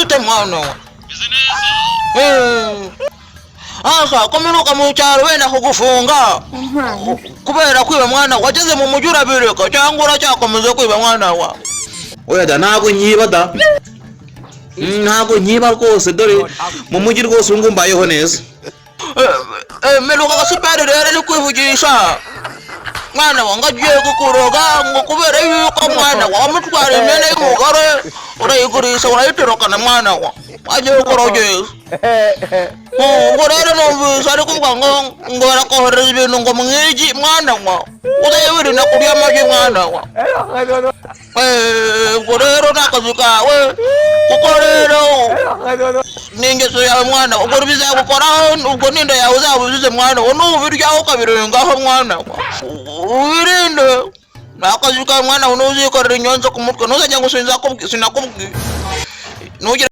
Bite, mwana wa? Asa komeruka mu cyaro wenda kugufunga kubera kwiba, mwana. Wageze mu mujyi urabireka cyangwa uracyakomeza kwiba, mwana wa? Oya da, ntabwo nyiba da. Ntabwo nyiba rwose. Dore mu mujyi rwose ubu ngubu mbayeho neza. Meruka agasuperi rero ari kwivugisha, mwana wa, ngo agiye kukuroga, ngo kubera yuko, mwana wa, wamutwara imyenda y'umugore urayigurisha, urayitorokana, mwana wa, agiye kukurogeza. Ubwo rero numvise ari kuvuga ngo barakohereza ibintu ngo mwigi, mwana wa, uzajya wirinda kurya amagi, mwana wa. Ubwo rero ni akazi kawe, kuko rero ni ingeso yawe, mwana wa. Ubwo bizagukoraho, ubwo n'inda yawe uzaba uzize, mwana wa, nubiryaho ukabirengaho, mwana wa, wirinde, ni akazi kawe, mwana wa. Ntuzikorera inyonzo ku mutwe, ntuzajya ngo sinakubwiye, ntugire.